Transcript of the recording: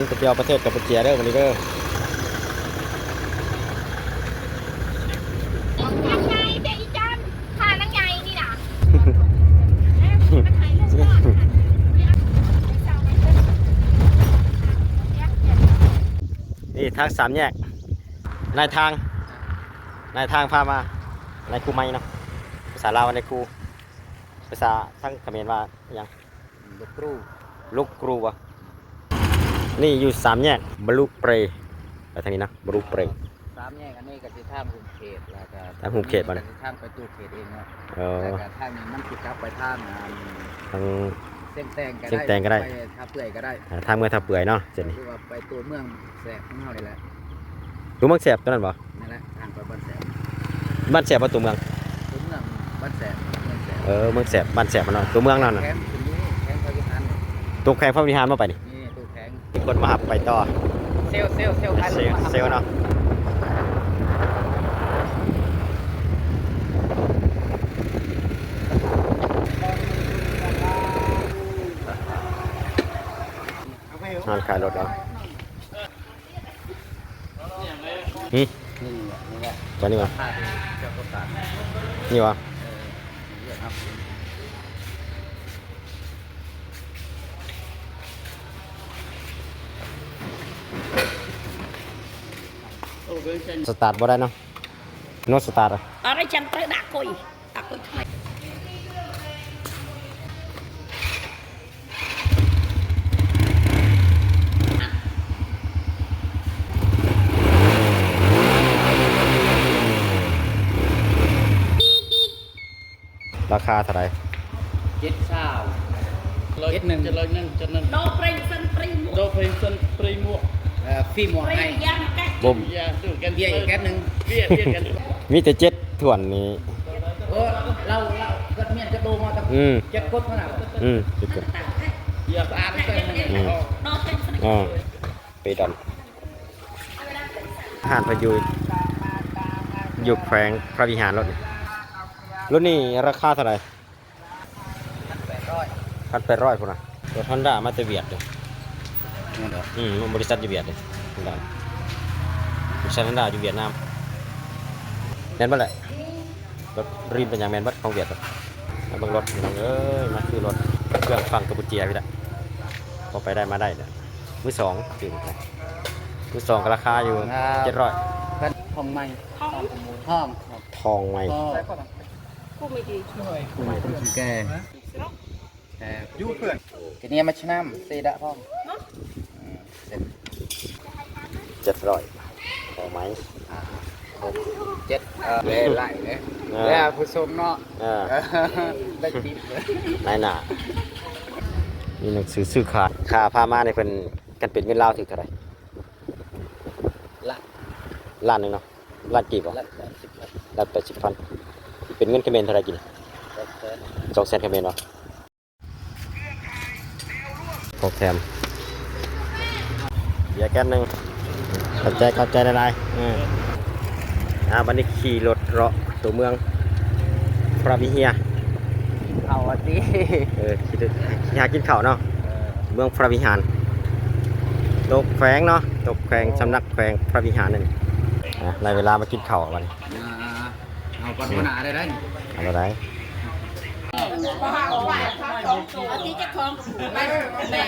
ຈະໄປເອົາປະເທດກຳປູເຈຍເດີ ມື້ນີ້ເດີ. ນາງໃຫຍ່ເດອີຈັນ ຖ້ານາງໃຫຍ່ນີ້ນະ ນີ້ທາງສາມແຍກ ນາຍທາງ ນາຍທາງພາມາ ນາຍຄູໄມເນາະ ພາສາລາວວ່ານາຍຄູ ພາສາທາງຂະເໝນວ່າຫຍັງ? ລູກຄູ ລູກຄູບໍ່? ນີ້ຢູ່ສາມແຍກບະລຸເປຣ ໄປທາງນີ້ນະ ບະລຸເປຣ. ສາມແຍກອັນນີ້ກໍຊິທາງຮຸມເຂດ ແລ້ວກໍທາງຮຸມເຂດບໍ່ນີ້? ທາງໄປຕູ້ເຂດເອງເນາະ. ເອີ ແລ້ວກໍທາງນີ້ມັນຊິກັບໄປທາງ ອັນ ທາງຊຽງແຕງກໍໄດ້ ຊຽງແຕງກໍໄດ້ ໄປທ່າເປື່ອຍກໍໄດ້. ເອີ ທາງເມືອງທ່າເປື່ອຍເນາະ ເສັ້ນນີ້ ຫຼືວ່າໄປຕົວເມືອງແສບຂອງເຮົານີ້ແຫຼະ. ຕົວເມືອງແສບຕົວນັ້ນບໍ່? ນັ້ນແຫຼະ ທາງໄປບ້ານແສບ. ບ້ານແສບບໍ່ຕົວເມືອງ? ຕົວເມືອງບ້ານແສບ ເມືອງແສບ. ເອີ ເມືອງແສບ ບ້ານແສບມັນເນາະ ຕົວເມືອງນັ້ນນະ. ແຂວງ ຕົວແຂວງພະວິຫານບໍ່ໄປນີ້? ນີ້ຕົວແຂວງ. ມີຄົນມາຮັບໄປຕໍ່. ເຊວ ເຊວ ເຊວ ເຊວ ເຊວເນາະ. ຮ້ານຂາຍລົດເນາະ. ຫຶ ນີ້ແຫຼະ ນີ້ແຫຼະ ຕົວນີ້ບໍ່? ນີ້ບໍ່? ເອີ ສະຕາດບໍ່ໄດ້ເນາະ ໂນສະຕາດ. ລາຄາເທົ່າໃດ? ເຈັດຊາວ ເຈັດໜຶ່ງ ເຈັດໜຶ່ງ ເຈັດໜຶ່ງ. ເອີ ຟຣີໝວກໃຫ້ ເບຍອີກແກັດໜຶ່ງ. ມີແຕ່ເຈັດຖ້ວນນີ້. ໂອ້ ເຮົາ ເຮົາເກີດມຽນກະໂດມາຕັ້ງ ອືມ ເຈັດກົດຫັ້ນນະ. ອືມ ເຈັດກົດ. ອືມ ເປັນດອນ. ຮ້ານເພິ່ນຢູ່ ຢູ່ແຂວງພະວິຫານ. ລົດນີ້ ລົດນີ້ລາຄາເທົ່າໃດ? ພັນແປດຮ້ອຍ ພັນແປດຮ້ອຍພຸ້ນນະ. ລົດຮອນດ້າມາແຕ່ຫວຽດເດ້. ແມ່ນບໍ່? ອືມ ບໍລິສັດຢູ່ຫວຽດເດ້ ຮອນດ້າ ບໍລິສັດຮອນດ້າຢູ່ຫວຽດນາມ. ແມ່ນບໍ່ແຫຼະ? ລົດຣີມເປັນຫຍັງແມ່ນເບິດຂອງຫວຽດ. ມາເບິ່ງລົດພີ່ນ້ອງເອີຍ ມາຊື້ລົດເຄື່ອງຝັ່ງກຳປູເຈຍພີ້ແຫຼະ. ພໍໄປໄດ້ມາໄດ້ເນາະ ມືສອງ ຊື້ມາ ມືສອງກໍລາຄາຢູ່ ອ່າ ເຈັດຮ້ອຍ. ທອງໃໝ່ ທອງ ທອງ ທອງໃໝ່ ທອງ. ກູມີດີ ກູມີດີ ແກ່ ແຕ່ຢູ່ເພື່ອນ ກະເນຍມາຊະນຳເຊດະພອງ. ເຈັດຮ້ອຍ ພໍໄໝ ອ່າ ຫົກ ເຈັດ ເອີ ແລໄຫຼເດ້ ເອີ ແລຜູ້ຊົມເນາະ. ເອີ ໄດ້ຕິບ ນາຍໜ້າ ມີໜັງສືຊື້ຂາຍ. ຄ່າພາມານີ້ເພິ່ນ ຄັນເປັນເງິນລາວຖືກເທົ່າໃດ? ລ້ານ ລ້ານໜຶ່ງເນາະ. ລ້ານກີບບໍ່? ລ້ານແປດສິບພັນ ລ້ານແປດສິບພັນ. ເປັນເງິນຂະເໝນເທົ່າໃດກີ້ນີ້? ສອງແສນ ສອງແສນຂະເໝນບໍ່? ຂອງແຖມ ເບຍແກ້ວໜຶ່ງ. ຂອບໃຈ ຂອບໃຈຫຼາຍໆ. ເອີ ອ່າ ບັດນີ້ຂີ່ລົດເລາະຕົວເມືອງພຣາວິເຮຍ ເຂົ້າວ່າຕິ. ເອີ ຂີ່ ຂີ່ຫາກິນເຂົ້າເນາະ. ເອີ ເມືອງພຣາວິຫານ ຕົກແຂວງເນາະ ຕົກແຂວງ ສຳນັກແຂວງພຣາວິຫານນັ້ນ. ອ່າ ໄດ້ເວລາມາກິນເຂົ້າບັດນີ້. ອ່າ ເອົາກ່ອນຫົວໜ້າໄດ້ໄດ໋ ເອົາບໍ່ໄດ້. ເອົາທີ່ເຈົ້າຂອງໄປແບກ.